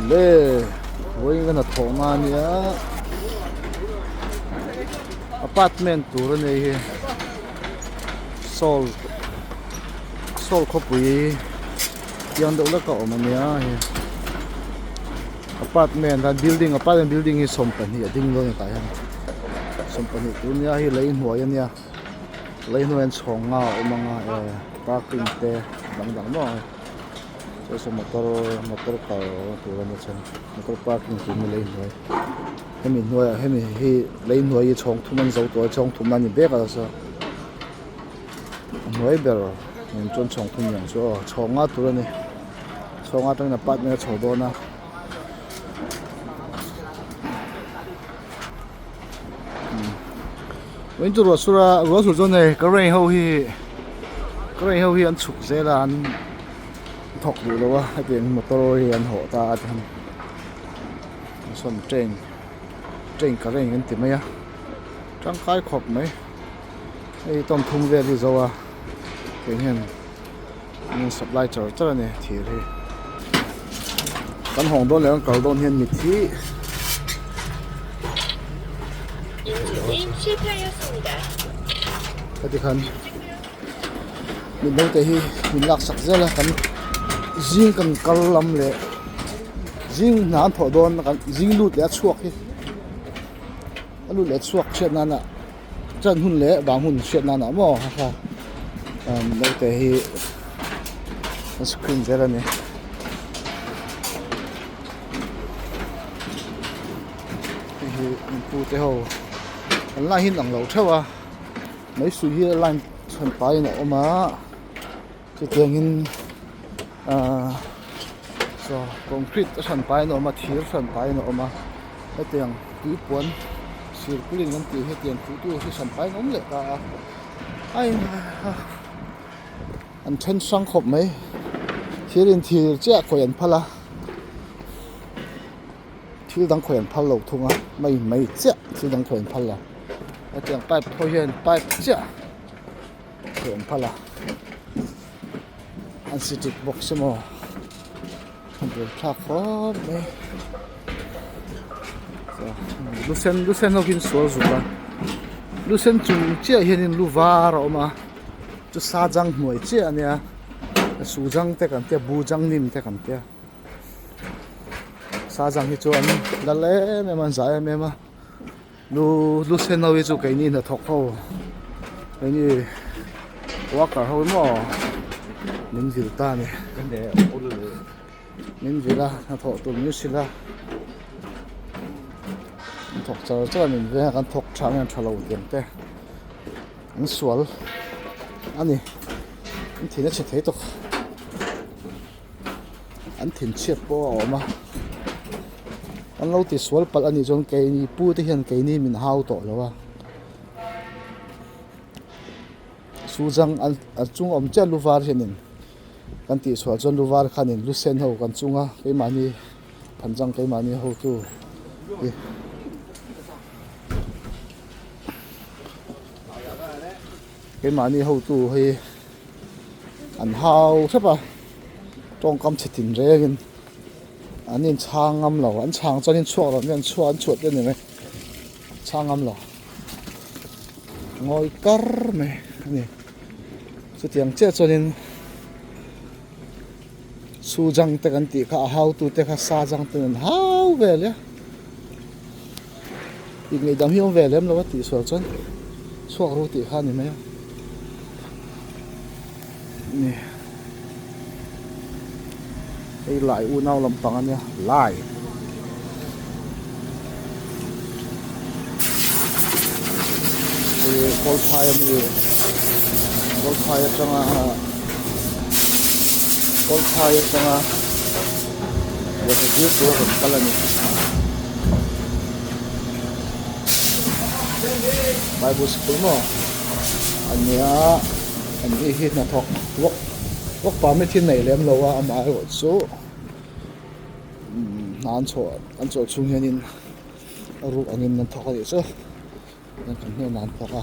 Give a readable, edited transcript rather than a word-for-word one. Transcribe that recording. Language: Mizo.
Le vawiin ka hnathawh na ania apartment tur a nei hi sawl sawl khawpui chiang deuh lek a awm ania hei apartment a building apartment building hi sawmpahnih a ding dawn a tah hian sawmpahnih tur ania hei lei hnuai ania lei hnuai an chhawng nga a awm ang a eh parking te dang dang maw. Chu chu motor motor kal tur a ni chuan motor parking tur ni lei hnuai hemi hnuaiah hemi hi lei hnuai hi chhawng thum an zo tawh a chhawng thum a ni mek a saw a hnuai ber nen chuan chhawng thum ni ang chu aw chhawng nga tur a ni chhawng atangin apartment a chho dawn a. Vawiin chu ruah sur a ruah sur chuan hei current ho hi current ho hi an chhuk zel a an thawk duh lo a hetiang hi motor hi an hawh ta a tihian sawn train train current an ti mai a tangkai khawp mai hei tawn thum vel hi zo a tiang hian an supply char char a ni thir hi kan hawng dawn leh kan kal dawn hian mit hi heti khan mit naute hi min lak sak zel a kan zing kan kal lam leh zing hna an thawh dawn kan zing lut leh a chhuak hi a lut leh a chhuak hriat nana. Chan hun leh vang hun hriat nan ah maw ha naute hi a screen zel a ni. Hei hi an pu te ho an line hi an ang lo theuh a mai sui hi a line chhan paiin a awm a chutiangin ahh saw concrete a hran paiin a awm a thir hran paiin a awm a hetiang tuipuan sirkulin kan tih hetiang khuh tur hi hran paiin a awm leh ta a a in an then hrang khawp mai thir in thir chiah khawih an phal a thil dang khawih an phal lo thung a mai mai chiah thil dang khawih an phal lo hetiang pipe pawh hian pipe chiah. Thei an phal a an si ṭit bawk se maw a buai thlak khawp mai lu sen lu sen ho hi sual zuk a lu sen chung chiah hianin lu var a awm a chu sa jang hnuai chiah a nia su jang te kan tia bu jang hnim te kan tia sa jang hi chu an lal em em a an zah em em a. Lu lu sen ho hi chu keini hnathawk ho keini worker ho emaw min vil ta a ni min vil a hnathawh tur min hrilh a an thawk char char a min veng a kan thawk tha nge tha lo tih ang te an sual a ni an thin a chhe thei tawk an thinchhiat pawh a awm a an lo ti sual palh a nih chuan keini pu te hian keini min hau tawh lo a su chang an a chung awm chiah lu var hianin kan tih sual chuan lu var khanin lu sen ho kan chunga keimahni phanchang keimahni hotu hi. Keimahni hotu hi an hau hrep a tawngkam chhe tin rengin an inchhang ngam lo an chhang chuan in chhuak lo an chhuak an chhuat te ni mai chhang ngam lo ngawi kar mai a ni chutiang chiah chuanin su jang te kan tih kha a hautu te kha sa jang ten an hau vel a. Inngeihdam hi a awm ve lem lo a tih sual chuan chhuak ru tih kha a ni mai a ni hei lai unau lampang a nia lai hei kawlphai a mi kawlphai atanga kawlphai atanga lehkha zir tur a rawn kal a ni. Bible school maw a nia an ni hi hnathawk work work permit hi nei lem lo a amaherawh chu hna an chhuah an chawlh chhung hianin a ruk angin an thawk a nih chu an kan hnenah an thawk a.